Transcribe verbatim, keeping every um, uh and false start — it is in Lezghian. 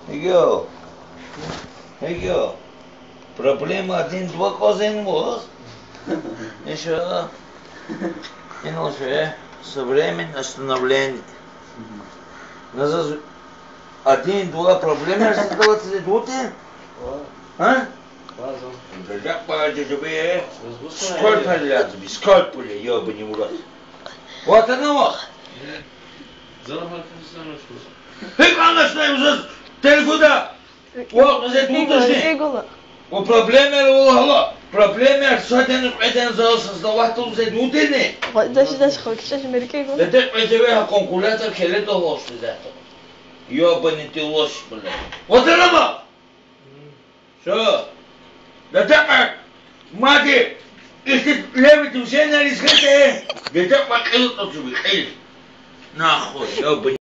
Гьикӏ я? Гьикӏ я? Проблема один-два кӏанзавани ваз? Иша. Инал ше со временем остановление. Назад один-два проблемаяр создавать ийизвайди я? А? Дедек пара жедаби. Сколько лет тебе? Сколько лет, ёбаный в рот? Вот оно вот. Гьикӏ анашнай узаз тергуда? Ва зе дудашни? Ва проблемаяр, валлагь, проблемаяр садани кьведани зал создавать ийизвайди я? Дедек кьве жезвай гьа конкурентар келеда гьалчиз затӏ. Ёбаный ты в рот, блядь. Вот оно вот. Всё. Дедек кьве, мади, ихьтин левый движениериз гъида, дедек кьве кьил тӏуз ви, кьил. Нахуй, ёбаный.